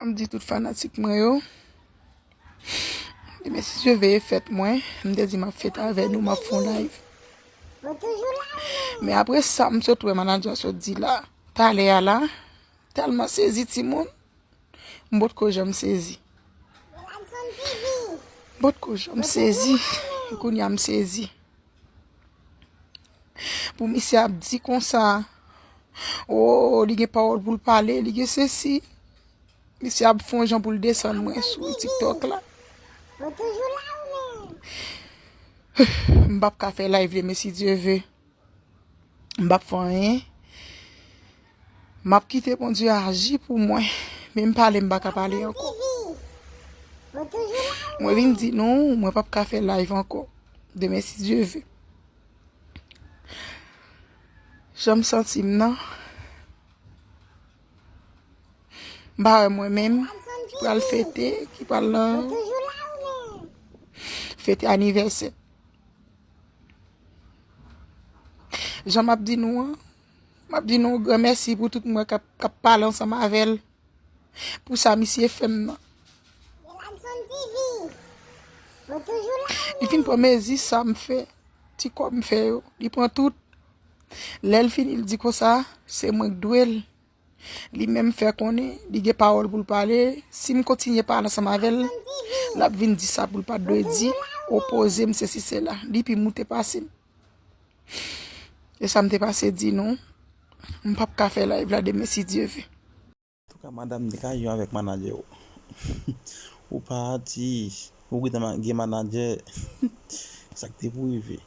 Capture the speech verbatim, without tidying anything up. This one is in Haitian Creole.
M di tout fanatik mwen yo, demen si Dye vle e fèt mwen, m te di m ap fete avè nou, m ap fè yon live. Men apre sa, m sot wè manadjè sot di la, talè a la, tèlman sezi timoun, m potko janm sezi. M potko janm sezi, kounye a m sezi. Pou misye ap di konsa, o, li gen pawòl pou l pale, li gen sesi. Misye ap fè yon jan pou l desann mwen sou TikTok la. M p ap ka fè live demen si Dye vle. M p ap fè anyen. M ap kite Bondye aji pou mwen. Men m pale, m pa ka pale ankò. Mwen vin di nou, mwen p ap ka fè live ankò. Demen si Dye vle. Jan m santi m nan. M pa wè mwen menm ki pral fete, ki pral nan fete anivèsè. Jan m ap di nou an, m ap di nou yon gran mèsi pou tout moun k ap, k ap pale ansanm avè l, pou sa misye fè m nan. Li fin pran mezi sa m fè, ti kòb m fè yo, li pran tout. Lè l fini, l di konsa, se mwen k dwe l. Li menm fè konnen li gen pawòl pou l pale. Si m kontinye pale ansanm avè l, l ap vin di sa pou l pa t dwe di, opoze m, sesi, sela. Li pi moute pase m. E sa m te pase di nou, m p ap ka fè live la demen si Dye vle. Antouka, madanm, te ka jwe avèk manadjè w. Ou pa atis, ou gentan ma-, gen manadjè. Sa k te pou rive.